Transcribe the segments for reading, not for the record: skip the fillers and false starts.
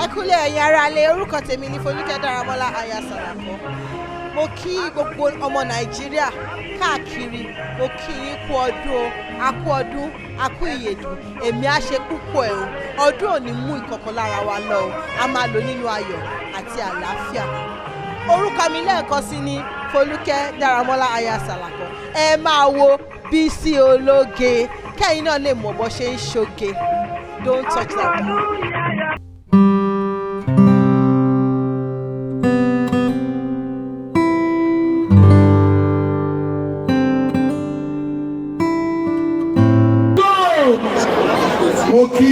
ẹ kúlẹ̀ ẹ̀yin aráalé, orúkọ tèmi ni Folúkẹ́ Dáramọ́lá aya Sàràkọ́. Mo kí gbogbo ọmọ Nàìjíríà káàkiri, mo kí yín kú ọdún o, a kú ọdún, a kú ìyèdùn, èmi á ṣe púpọ̀ ẹ̀ o, ọdún ò ní mú ìkọ̀kan lára wa lọ o, a máa lò nínú ayọ̀ àti àlàáfíà. Orúkọ mi lẹ́ẹ̀kan sí ni Folúkẹ́ Dáramọ́lá aya Sàràkọ́. Ẹ máa wo Bísí Ológe kẹ́yìn náà lè mọ̀ bó ṣe ń ṣoge. Don't touch that down. Mo kí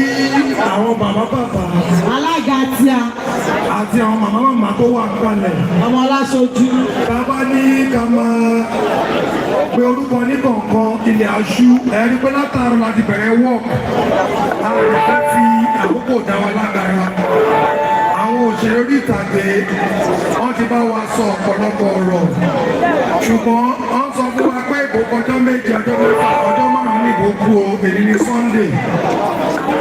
àwọn bàbá alága tí a àti àwọn màmá tó wà kalẹ̀. ọmọ aláṣojú. Bàbá ní ká máa pe orúkọ ní kọ̀ọ̀kan ilẹ̀ aṣú ẹ̀rí pé látàrọ̀ láti bẹ̀rẹ̀ wọ́ọ̀k. A lè fẹ́ fi àkókò dá wa lágara. Àwọn òṣèré orí ìtàgé wọ́n ti bá wa sọ ọ̀pọ̀lọpọ̀ ọ̀rọ̀. Ṣùgbọ́n wọ́n sọ fún wa pé ìbò ọjọ́ méje, ọjọ́ mẹ́fà, ọjọ́ márùn-ún ní ìbò kú o, èyí ní Sunday.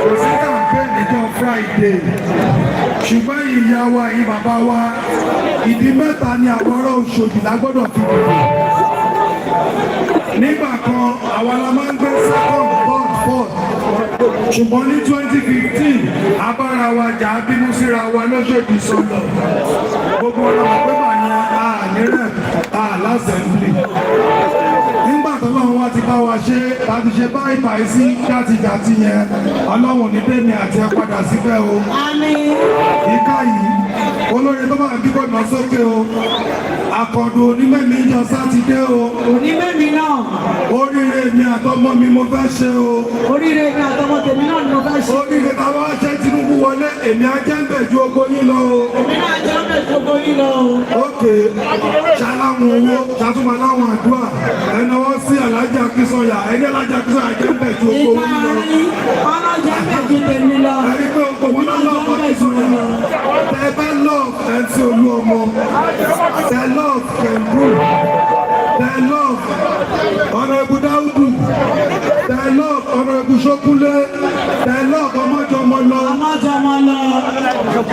Kò sí campaign níjọ́ Friday. Ṣùgbọ́n ìyá wa, yìí bàbá wa, ìdí mẹ́ta ni àwọn ará Òṣòdì lágbọ́dọ̀ fi dìbò. Nígbà kan, àwa la máa ń gbé second, third, fourth. Ṣùgbọ́n ní 2015, abára wa jà á bínú síra wa lọ́sọ̀dì sọ̀lọ̀. Gbogbo ọlọ́mọ pé bà yẹn ànírẹ̀ àlásẹ̀mblì. Nígbà tọ́lọ́run wá ti bá wa ṣe, láti ṣe báyìí báyìí sí játijàti yẹn, Ọlọ́run ní tèmi àti ẹ padà síbẹ̀ o. Ìka yìí, olórin tó bá ń bíbọ̀ náà sókè o. Àkọ́dùn onímẹ̀mí jọ Sátidé o. onímẹ̀mí náà. Oríire mi àtọmọ mi mo fẹ́ ṣe o. oríire mi àtọmọ tèmi náà ni mo fẹ́ ṣe. Oríire táwa ṣe Tinubu wọlé, èmi á jẹ́ ń bẹ̀ ju ogo yín lọ o. èmi náà jẹ́ ń bẹ̀ ju ogo yín lọ o. Ókè, ṣaláwọn owó, ṣàtúmọ̀ láwọn àdúrà, ẹnáwó sí Alájà Akínsọ́yà, ẹni Alájà Akínsọ́yà jẹ́ ń bẹ̀ ju ogo ìgbà yín lọ. rí ọ̀nà jẹ́ ń bẹ̀ ju tèmi lọ. Ẹni pé òkòwò náà lọ́kọ̀ Akínsọ́yà. Tẹ bá love ẹtí olú ọmọ, tẹ love Kẹ̀mbù, tẹ love Honorable Dáúdù, tẹ love Honorable Ṣókúnlé, tẹ love Ọmọjọmọlọ. ọmọjọmọlọ.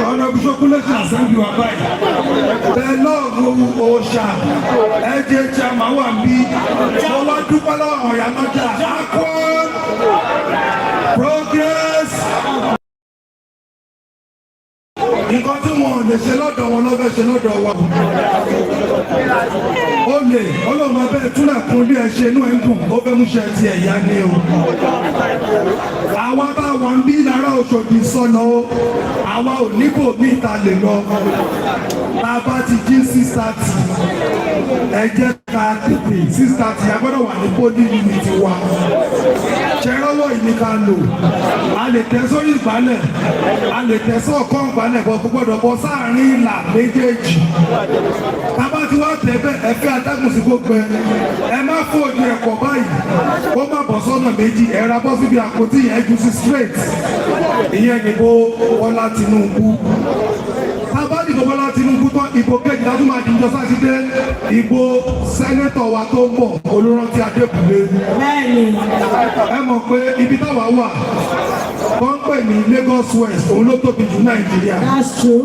Honorable Ṣókúnlé ṣe àṣẹ́bí wa báyìí. Tẹ love Òòṣà, ẹ̀jẹ̀ tí a máa wà bí. Mo wá dúpẹ́ lọ́wọ́ àwọn ìyá lọ́jà. Akon Progress. Nǹkan tí wọn lè ṣe lọ́dọ̀ wọn lọ́fẹ́ ṣe lọ́dọ̀ wa. Ó lè ọlọ́run abẹ́ túnlẹ̀ fún bí ẹ ṣe inú ẹ̀ ń dùn ó fẹ́ mú ṣe ti ẹ̀yà ni o. Àwa bá wà ń bí lára Òṣòdì sọ̀nà o, àwa ò níbò bí ìta lè lọ. Tá a bá ti jí 6:30, ẹ jẹ́ ká tètè 6:30 a gbọ́dọ̀ wà ní bódì unit wa. Ṣé rọ́wọ́ yìí ni ká lò? A lè tẹ́ sórí ìgbálẹ̀, a lè tẹ́ sọ́ọ̀kan ìgbálẹ̀ bọ̀ gbọ́dọ̀ bọ́ sáàrin ìlà méjèèjì. Bàbá tí wọ́n tẹ̀ bẹ́ẹ̀ ẹ fẹ́ adágún sí gbogbo ẹ má fòdì ẹ̀kọ́ báyìí kó má bọ̀ sọ́nà méjì ẹ ra bọ́ síbi àpótí yẹn ju sí straight. Ìyẹn nìbò Bọ́lá Tinubu. Tábà dìbò Bọ́lá Tinubu tán ìbò kejì látún máa dìjọ Sátidé, ìbò sẹ́nẹ́tọ̀ wa tó ń bọ̀ Olúrántí Adébùlé. bẹ́ẹ̀ni. Ẹ mọ̀ pé ibi táwa wà wọ́n ń pè ní Lagos West, òun ló tóbi jù Nàìjíríà. that's true.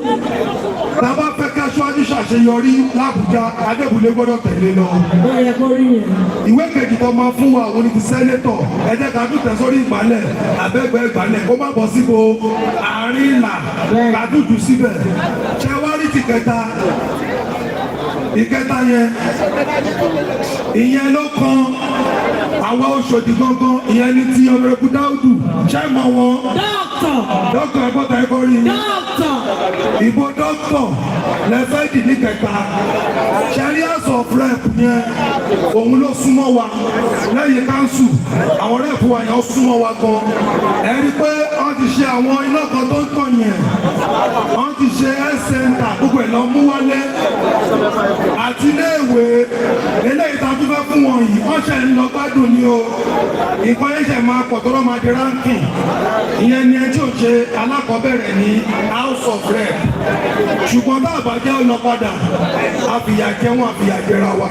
Tàbá fẹ́ ká aṣáájú ṣàṣeyọrí l'Àbújá, Adébùlé gbọ́dọ̀ tẹ̀lé lọ. ó yẹ kó rí yẹn. Ìwé kejì tó máa fún wa òun ni ti sẹ́nétọ̀, ẹ jẹ́ ká tún tẹ̀ sórí ìgbálẹ̀, àbẹ́gbẹ́ ìgbálẹ̀ kó má bọ̀ síbo àárín ìlà, ká dúdú síbẹ̀. Ṣé wá rí ti kẹta? Ìkẹta yẹn, ìyẹn ló kan àwọn Òṣòdì gangan, ìyẹn ní ti Honorable Dáúdù. Ṣé mọ̀ wọn? Dókítà ẹ̀gbọ́ta ẹ̀kọ́ rí yín. Ìbò dókítà lẹ́fẹ́ dì ní kẹta. House of Rep yẹn òun ló súnmọ́ wa lẹ́yìn káńsù, àwọn rẹ́ẹ̀pù wa yẹn ó súnmọ́ wa gan. Ẹ rí pé wọ́n ti ṣe àwọn iná kan tó ń tàn yẹn, wọ́n ti ṣe health center gbogbo ẹ̀ lọ mú wálé àti iléèwé eléyìí tá a tún fẹ́ fún wọn yìí wọ́n ṣe ń lọ gbádùn ní o. Nǹkan yẹn ṣe máa pọ̀ tó lọ́ máa di ranking, ìyẹn ni ẹ tí ò ṣe alákọ̀ọ́bẹ̀rẹ̀ ní House of Rep. Ṣùgbọ́n bá àbájẹ́ ọlọ́padà àfìyàjẹ́ wọn àfìyàjẹ́ra wa.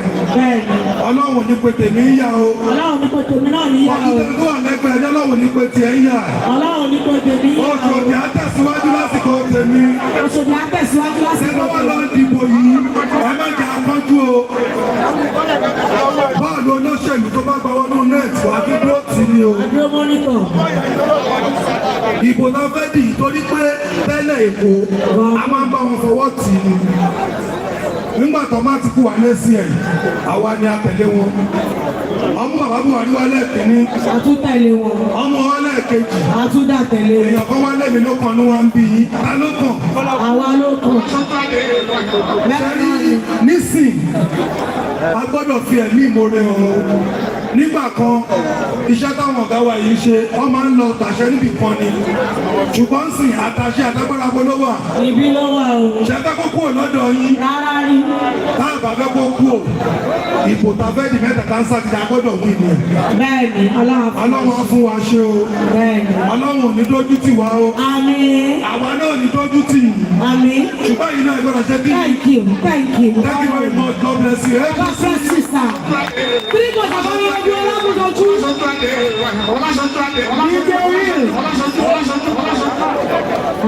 Ọlọ́run ní pé tèmi ń yà o. Ọlọ́run ní pé tèmi náà ń yà o. Ọdún tó wà lẹ́gbẹ̀ẹ́ Ọlọ́run ní pé tiẹ̀ ń yà. Ọlọ́run ní pé tèmi ń yà o. Oṣù òbí á Òṣòdì àtẹ̀síwájú lásìkò. Ṣé wọ́n lọ dìbò yìí? Ẹ má jẹ́ akọ́jú o. Bọ́ọ̀lù olóṣèlú tó bá gba wọnú nẹ́ẹ̀tì wá kí dúró tì ní o. Àdúró mọ́nítọ̀. Ìbò náà fẹ́ dì torí pé tẹ́lẹ̀ Èkó a máa ń bá wọn fọwọ́ tì í. Nígbà tó máa ti kú wà lẹ́sìn ẹ̀, àwa ni a tẹ̀lé wọn. Ọmọ bàbá Buhari wá lẹ́ẹ̀kínní. Àtúntẹ̀lé wọn. Ọmọ wa lẹ́ẹ̀kejì. Àtúndàtẹ̀lé wọn. Èèyàn kan wá lẹ́mìí ló kan ní wọn ń bí yín. Ta ló kàn? Àwa ló kàn. Mẹ́ta ni. Nísìn, a gbọ́dọ̀ fi ẹ̀mí ìmoore hàn o. Nígbà kan, iṣẹ́ táwọn ọ̀gá wa yìí ṣe, wọ́n máa ń lọ tàṣẹ níbì kan ni. Ṣùgbọ́n sìn àtàṣe àtàgbára bó ló wà. Ibi ló wà o. Ṣẹ́fẹ́ kó kúrò lọ́dọ̀ yín. Rárá rí. Táàbà fẹ́ kó kúrò. Ìbò tàfẹ́ di mẹ́ta kánsá ti gbọ́dọ̀ wí ni. Bẹ́ẹ̀ni, Ọlọ́run Ọlọ́run á fún wa ṣe o. Bẹ́ẹ̀ni. Ọlọ́run ò ní dójú tì wá o. Àmín. Àwa náà ò ní dójú tì yín. Àmín. Ṣùgbọ́n yìí náà gbọ́dọ̀ ṣe bí. Thank you. Thank you. Thank you very much. God bless you. God bless you, sir. Kíríkò bàbá mi wájú ọlọ́mùsọ̀tún.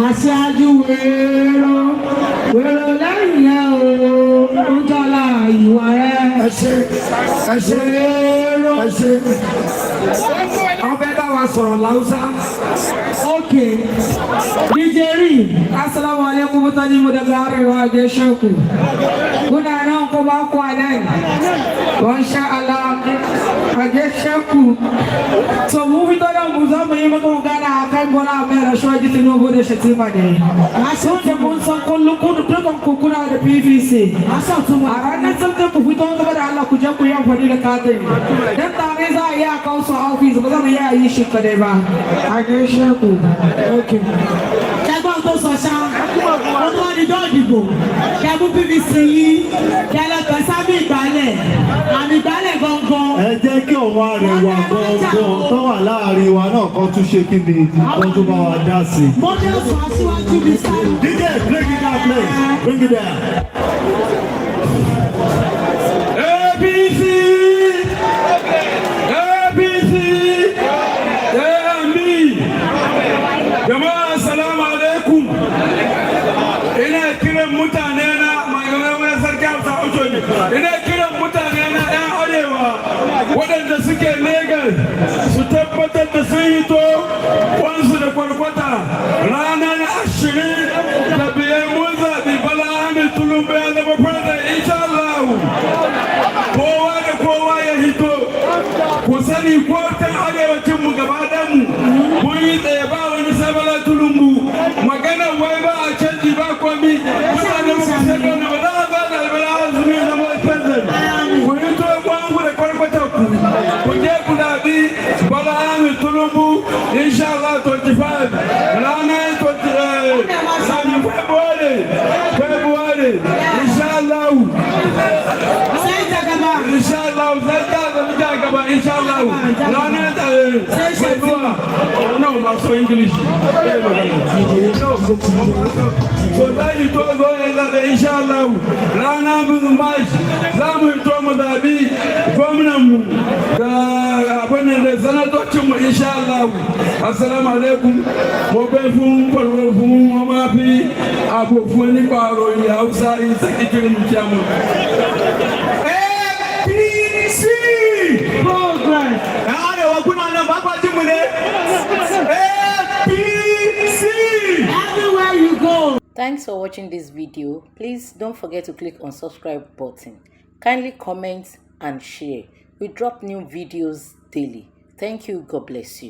Aṣáájú wèrò lẹ́yìn ẹ̀ o, ó jọlá ìwà rẹ̀. Ẹ ṣé ọbẹ̀ bá wa sọ̀rọ̀ láwùsá. Okay. DJ Ri, assalamu alaikum mutane mu daga arewa da sheku. Kuna nan kuma kwanan. Masha Allah, a gaishe ku. So mu fito da mu za mu yi maka magana a kan Bola Ahmed Rashidi Tinubu da Shatima ne. Na san da mun san kullum dukan ku kuna da PVC. A ranar Sunday ku fito gaba da Allah ku je ku yi amfani da katin. Dan tare za a yi a kawo su a ofis ba za mu iya yi shi kadai ba. A gaishe ku. Okay. Kẹ́gbọ́n tó sọ ṣá, ó tó ní dọ́ọ̀dìbò, kẹ́gbú PVC yìí, kẹ́lẹ́gbẹ́ sábì ìgbálẹ̀, àmì ìgbálẹ̀ gangan. Ẹ jẹ́ kí ọ̀wọ́ àrẹwà gangan tó wà láàrin wa náà kan tún ṣe kí ni kan tó bá wa dá sí. Mọ́tò sọ aṣíwájú mi sáré. DJ, bring it down please, bring it down. APC! APC! AMB! Jama'a assalamu alaikum. Ina kiran mutane na mai sarki Hausa Oshodi. Ina kiran mutane na ɗan arewa waɗanda suke Legas su tabbatar da sun hito kwansu da kwarkwata ranar 25 mun zaɓi Bala Ahmed Tinubu ya zama president insha Allah. Kowa da kowa ya hito. Ku sani ko ta arewacin mu gaba ɗanmu mun yi tsaye ba wani sabala tulumbu magana wai ba a canji ba komi mutane mu sai kan ba za a ba da albala azumi na mai president ku yi to kwangu da kwarkwata ku je ku zaɓi Bala Ahmed Tinubu insha Allah 25 ranar 25 February insha Allah Sai ta gaba. insha Allah zai ta zama gaba insha Allah ranar February no masu English so zai to zo ya zaɓe insha Allah rana bin March za mu to mu zaɓi gwamnanmu da abin da sanatocinmu insha Allah. Assalamu alaikum mo bẹ̀ fún pọ̀lọpọ̀ fún ọmọ fi àbò fún nípa ọ̀rọ̀ ilẹ̀ Haúsá ìsẹ́kìkiri ní kíámù. APC! Progress. Arewa kuna nan ba kwa jin mu ne? APC! Everywhere you go. Thanks for watching this video. Please don't forget to click on subscribe button. Kindly comment and share. We drop new videos daily. Thank you. God bless you.